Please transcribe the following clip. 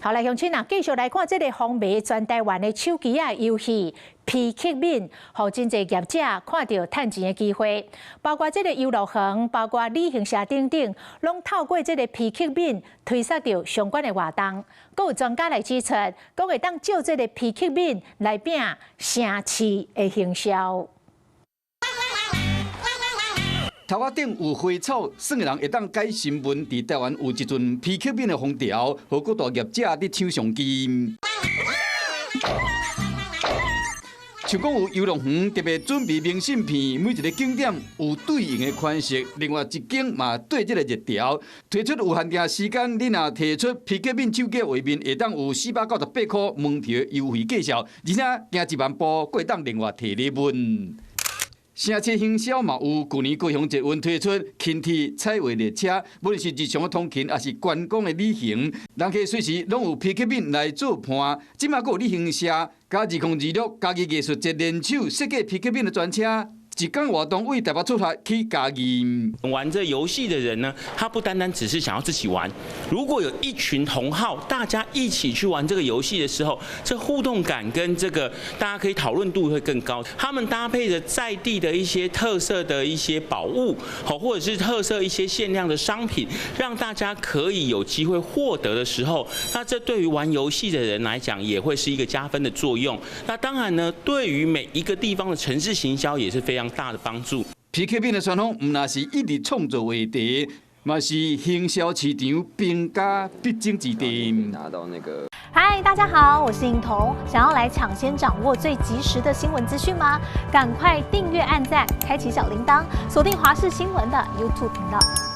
好來，鄉親啊，繼續來看這个風靡全台灣的手機仔遊戲皮克敏，予真濟業者看著趁錢的機會，包括這个遊樂園，包括旅行社等等，攏透過這个皮克敏推捒著相關的活動。閣有專家來指出，講會當借這个皮克敏來拼城市的行銷。頭殼頂有花草，耍的人會當改身份。佇台灣有一陣皮克敏的風潮，予各大業者佇搶商機。像講有遊樂園特別準備明信片，每一个景點有對應的款式。另外一間嘛綴這个熱潮，推出有限定時間，你若提出皮克敏手機畫面，會當有498塊門票優惠計數，而且行1萬步，閣會當另外提禮物。城市行銷嘛有，舊年高雄捷運推出輕鐵彩畫列車，無論是日常的通勤，抑是觀光的旅行，人客隨時攏有皮克敏來做伴。這馬閣有旅行社佮2026嘉義藝術節聯手設計皮克敏的專車，一工活動為台北出發去嘉義。玩這遊戲的人呢，他不單單只是想要自己玩，如果有一群同好，大家一起去玩這個遊戲的時候，這互動感跟這個大家可以討論度會更高。他們搭配着在地的一些特色的一些寶物，好，或者是特色一些限量的商品，讓大家可以有機會獲得的時候，那這對於玩遊戲的人來講，也會是一個加分的作用。那當然呢，對於每一個地方的城市行銷也是非常大的幫助。皮克敏的旋風，毋但是一直創造話題，嘛是行銷市場兵家必爭之地。拿到那個。嗨，大家好，我是颖彤。想要來搶先掌握最及時的新聞資訊嗎？趕快訂閱、按讚、開啟小鈴鐺，鎖定華視新聞的 YouTube 頻道。